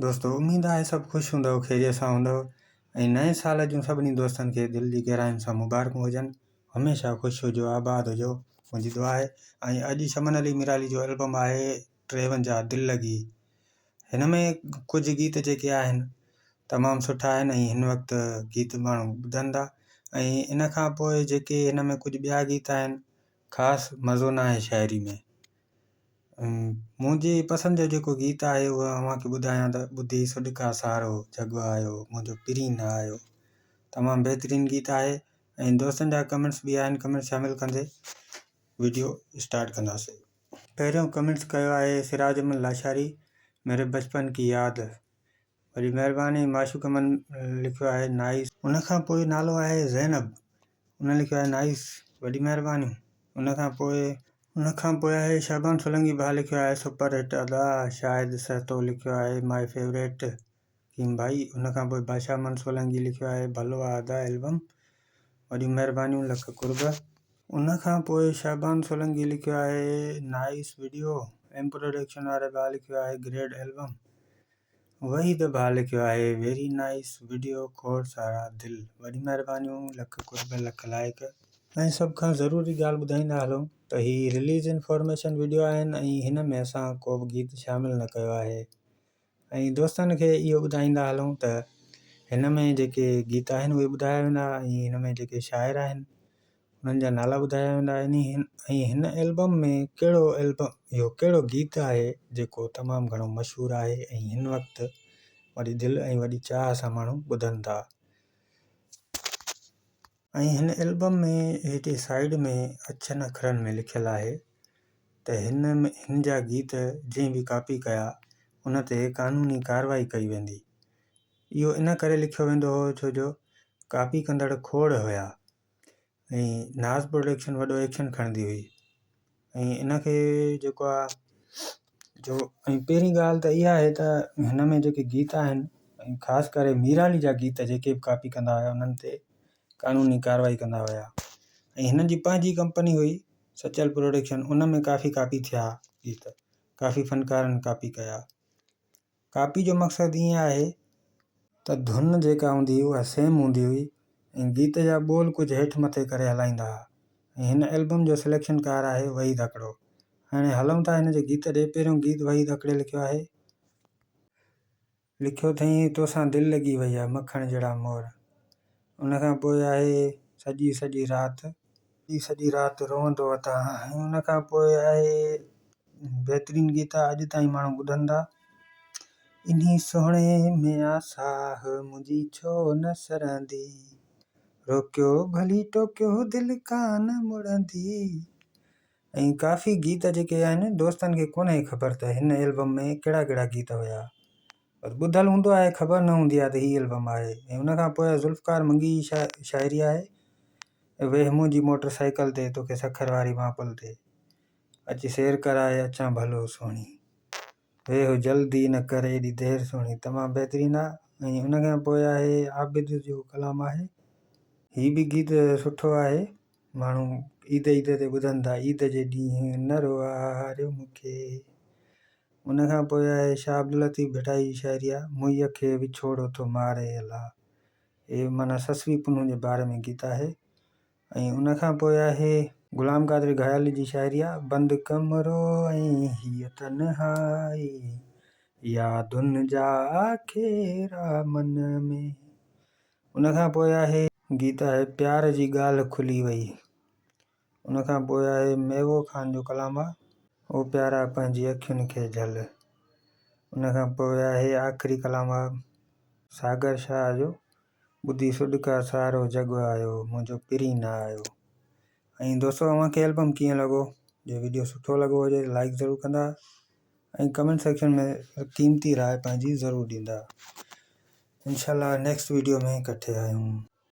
دوستو اميد آهي سڀ خوش هوندؤ خيريت سان هوندؤ ۽ نئين سال جون سڀني دوستن کي دل جي گهراين سان مبارڪون هجن هميشه خوش هجو آباد هجو منهنجي دعا آهي ۽ اڄ شمن علي ميرالي جو البم آهي 53 دل لڳي هن ۾ ڪجهه گيت جيڪي آهن تمام سٺا آهن ۽ هن وقت گيت ماڻهو ٻڌن ٿا ۽ ان کان پوء جيڪي هن ۾ ڪجهه ٻيا گيت آهن خاص مزو ناهي شاعري ۾. منهنجي پسند جو جيڪو گيت آهي اهو اوهان کي ٻڌايان ته ٻڌي سڏڪا سارو جڳ آيو منهنجو پرين نه آيو تمام بهترين گيت آهي ۽ دوستن جا ڪمينٽس به آهن ڪمينٽس شامل ڪندي ويڊيو اسٽارٽ ڪنداسين. پهريون ڪمينٽس ڪيو آهي سراج احمد لاشاري ميري بچپن ڪي ياد وڏي مهرباني معشوق امن لکيو آهي نائيس. ان کان پوء نالو آهي زينب ان لکيو آهي نائيس وڏي مهرباني ان کان پوء. ان کان پوء آهي شعبان سولنگي ڀاء لکيو آهي سپر هٽ ادا شاهد سهتو لکيو آهي مائي فيوريٽ ڪيم ڀائي ان کان پوء بادشاهه من سولنگي لکيو آهي ڀلو آ ادا البم وڏيون مهربانيون لک قرب. ان کان پوء شعبان سولنگي لکيو آهي نائيس وڊيو ايم پروڊڪشن واري ڀاء لکيو آهي گريڊ البم وحيد ڀاء لکيو آهي ويري نائيس وڊيو کوڙ سارا دل وڏي مهربانيون لک قرب لک لائق. ۽ سڀ کان ضروري ڳالهه ٻڌائيندا هلون ته هي رليز انفارميشن وڊيو آهن ۽ هن ۾ اسان ڪو به گيت شامل نه ڪيو آهي ۽ دوستن کي اهو ٻڌائيندا هلون ته هن ۾ جيڪي گيت آهن اهي ٻڌايا ويندا ۽ هن ۾ جيڪي شاعر آهن انهن جا نالا ٻڌايا ويندا آهن ۽ هن البم ۾ ڪهڙو البم اهو ڪهڙو گيت آهي جيڪو تمام گهڻو مشهور آهي ۽ هن وقت وڏي دل ۽ وڏي چاهه سان ماڻهو ٻڌن ٿا ۽ هن البم ۾ هتي سائيڊ ۾ اڇن اکرن ۾ لکيل آهي ته هن ۾ هن جا گيت جنهن به ڪاپي ڪيا ان تي قانوني ڪارروائي ڪئي ويندي اهو ان ڪري لکيو ويندو هو ڇو جو ڪاپي ڪندڙ کوڙ هيا ۽ ناز پروڊڪشن وڏو ايڪشن کڻندي هئي ۽ ان کي جيڪو آ جو ۽ پهرين ڳالهه ته اها آهي ته هن ۾ جيڪي گيت آهن ۽ خاص ڪري ميرالي جا گيت جيڪي به ڪاپي ڪندا هيا انهن تي قانوني ڪارروائي ڪندا هيا ۽ هنن جي پنهنجي ڪمپني هئي سچل پروڊڪشن ان ۾ ڪافي ڪاپي ٿيا گيت ڪافي فنڪارن ڪاپي ڪيا ڪاپي جو مقصد ائين آهي ته ڌن جيڪا هوندي هئي اها سيم هوندي هئي ۽ گيت جا ٻول ڪجهه هيٺ مٿي ڪري هلائيندا ها ۽ هن البم جو سليڪشن ڪار آهي وحيد هڪڙو. هاڻي هلون ٿا هن جي گيت ڏي پهريون گيت وحيد هڪڙي لکيو آهي. لکيو اٿئين توسان دل لڳي وئي آ مکڻ جهڙا مور ان کان پوء آهي سڄي سڄي رات. سڄي سڄي رات روئندو وتان ۽ ان کان پوء آهي بهترين گيت آ اڄ تائين ماڻهو ٻڌن ٿا. انهي سهڻي ۾ آ ساهه منهنجي ڇو نه سرندي روڪيو ڀلي ٽوڪيو دل ڪانه مڙندي ۽ ڪافي گيت جيڪي آهن دوستن کي ڪونهي خبر ته هن البم ۾ ڪهڙا ڪهڙا گيت هيا بس ٻڌل هوندو آهي خبر نه هوندي آهي ته هي البم آهي ۽ ان کان پوء ذوالفقار منگي جي شاعري آهي ويهه منهنجي موٽر سائيڪل تي توکي سکر واري مان پل تي اچ سير ڪرائي اچان ڀلو سهڻي ويهه جلدي نه ڪر ايڏي دير سهڻي تمام بهترين آ ۽ ان کان پوء آهي عابد جو ڪلام آهي. هي به گيت سٺو آهي ماڻهو عيد عيد تي ٻڌن ٿا عيد جي ڏينهن نه روئاريو مون کي ان کان پوء آهي شاهه عبداللطيف ڀٽائي جي شاعري آ موئيء کي وڇوڙو ٿو ماري الا هي معنيٰ سسئي پنهون جي باري ۾ گيت آهي ۽ ان کان پوء آهي غلام قادر گهايالي جي شاعري آ بند ڪمرو ۽ هيء تنهائي يادن جا آکيرا من ۾. ان کان پوء آهي. گيت آهي پيار جي ڳالهه کلي وئي. ان کان پوء آهي ميوو خان جو ڪلام آ. او پيارا پنهنجي اکين کي جهل. ان کان پوء آهي آخري ڪلام آ ساگر شاهه جو ٻڌي سڏڪا سارو جڳ آيو منهنجو پرين نه آيو ۽ دوستو اوهان کي البم ڪيئن لڳو جي ويڊيو سٺو لڳو هجي ته لائڪ ضرور ڪندا ۽ ڪمينٽ سيڪشن ۾ قيمتي راء پنهنجي ضرور ڏيندا انشاء الله نيڪسٽ ويڊيو ۾ ڪٺي آهيون.